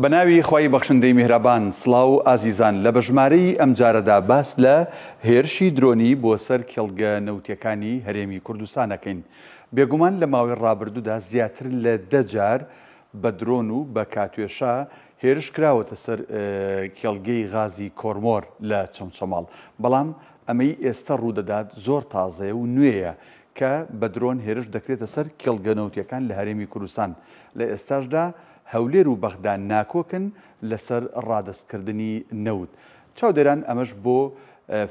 بە ناوی خوای بەخشندەی میهرەبان سڵاو ئازیزان لە بەژمارەی ئەمجارەدا باس لە هێرشی درۆنی بۆ سەر کێڵگە نەوتیەکانی هەرێمی کوردستان ئەکەین بێگومان لە ماوەی ڕابردوودا زیاتر لە دە جار بە درۆن و بە کاتوێشا هێرش کراوەتە سەر کێڵگەی غازی کۆرمۆر لە چەمچەماڵ بەڵام ئەمەی ئێستە ڕوودەدات زۆر تازەیە و نوێیە کە بە درۆن هێرش دەکرێتە سەر کێڵگە نەوتیەکان لە هەرێمی کوردستان لە ئێستاشدا هەولێر و بەغدا ناکۆکن لەسەر ڕادەستکردنی نەوت. چاودێران ئەمەش بۆ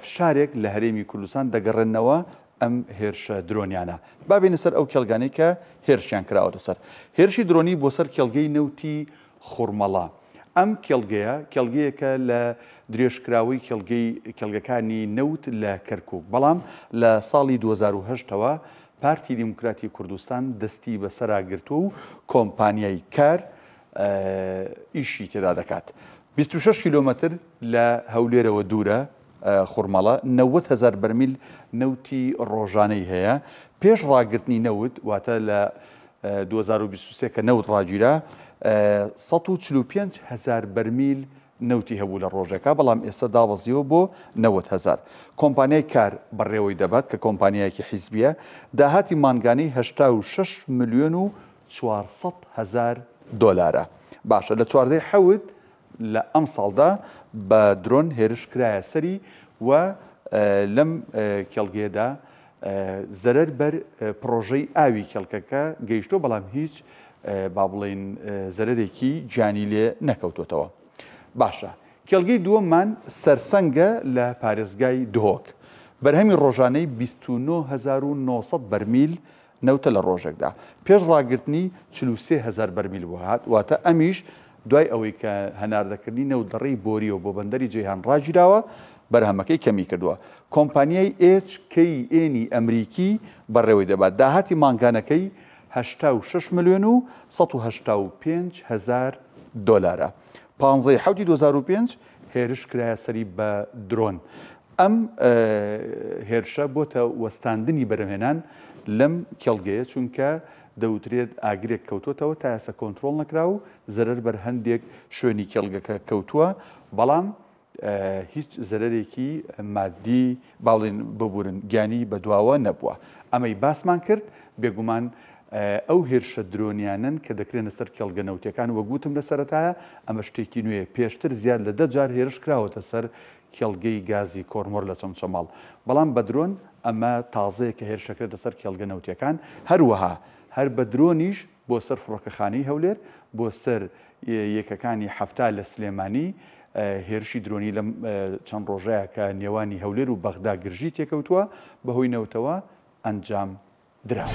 فشارێک لە هەرێمی کوردستان دەگەڕێننەوە ئەم هێرشە درۆنیانە. با بێینە سەر ئەو کێڵگانەی کە هێرشیان کراوەتە سەر. هێرشی درۆنی بۆ سەر کێڵگەی نەوتی خورمەڵە. ئەم کێڵگەیە کێڵگەیەکە لە درێژکراوەی کێڵگەی کێڵگەکانی نەوت لە کەرکوک، بەڵام لە ساڵی 2008 ەوە پارتی دیموکراتی کوردستان دەستی بەسەرا گرتووە و کۆمپانیای کار ئیشی تێدا دەکات. 26 کیلۆمەتر لە هەولێرەوە دوورە، خورمەڵە 90 هەزار بەرمیل نەوتی ڕۆژانەی هەیە. پێش ڕاگرتنی نەوت، واتە لە 2023 کە نەوت ڕاگیرا، 145 هەزار بەرمیل نەوتی هەبوو لە ڕۆژێکا، بەڵام ئێستا دابەزیوە بۆ 90 هەزار. کۆمپانیای کار بەڕێوەی دەبات کە کۆمپانیایەکی حیزبییە، داهاتی مانگانەی 86 ملیۆن و 400 هەزار دۆلارە. باشە لە چواردەی حەوت لە ئەمساڵدا بە درۆن هێرش کرایە سەری و لەم کێڵگەیەدا زەرەر بەر پڕۆژەی ئاوی کێڵکەکە گەیشتووە، بەڵام هیچ با بڵێین زەرەرێکی گیانی لێ نەکەوتۆتەوە. باشە کێڵگەی دووەممان سەرسەنگە لە پارێزگای دهۆک. بەرهەمی ڕۆژانەی 29900 بەرمیل نەوتە لە ڕۆژێکدا. پێش ڕاگرتنی 43 هەزار بەرمیل بۆ هات، واتە ئەمیش دوای ئەوەی کە هەناردەکردنی نەوت لە ڕێی بۆرییەوە بۆ بەندەری جەیهان ڕاگیراوە، بەرهەمەکەی کەمی کردووە. کۆمپانیای ئێچ کەی ئێنی ئەمریکی بەڕێوەی دەبات. داهاتی مانگانەکەی 86 ملیۆن و 185 هەزار دۆلارە. پانزەی حەوتی 2005 هێرش کرایە سەری بە درۆن. ئەم هێرشە بۆتە وەستاندنی بەرهەمهێنان لەم کێڵگەیە، چونکە دەوترێت ئاگرێک کەوتۆتەوە تا ئێستا کۆنترۆڵ نەکرا و زەرەر بەر هەندێک شوێنی کێڵگەکە کەوتووە، بەڵام هیچ زەرەرێکی مادی با بڵێین ببورن گیانی بەدواوە نەبووە. ئەمەی باسمان کرد بێگومان ئەو هێرشە درۆنیانەن کە دەکرێنە سەر کێڵگە نەوتیەکان، وەک وتم لە سەرەتایە ئەمە شتێکی نوێیە، پێشتر زیاد لە دە جار هێرش کراوەتە سەر کێڵگەی گازی کۆرمۆر لە چەمچەماڵ، بەڵام بە درۆن ئەمە تازەیە کە هێرش دەکرێتە سەر کێڵگە نەوتیەکان، هەروەها هەر بە درۆنیش بۆ سەر فڕۆکەخانەی هەولێر، بۆ سەر یەکەکانی 70 لە سلێمانی هێرشی درۆنی لەم چەند ڕۆژەیە کە نێوانی هەولێر و بەغدا گرژی تێکەوتووە بەهۆی نەوتەوە ئەنجام دراوە.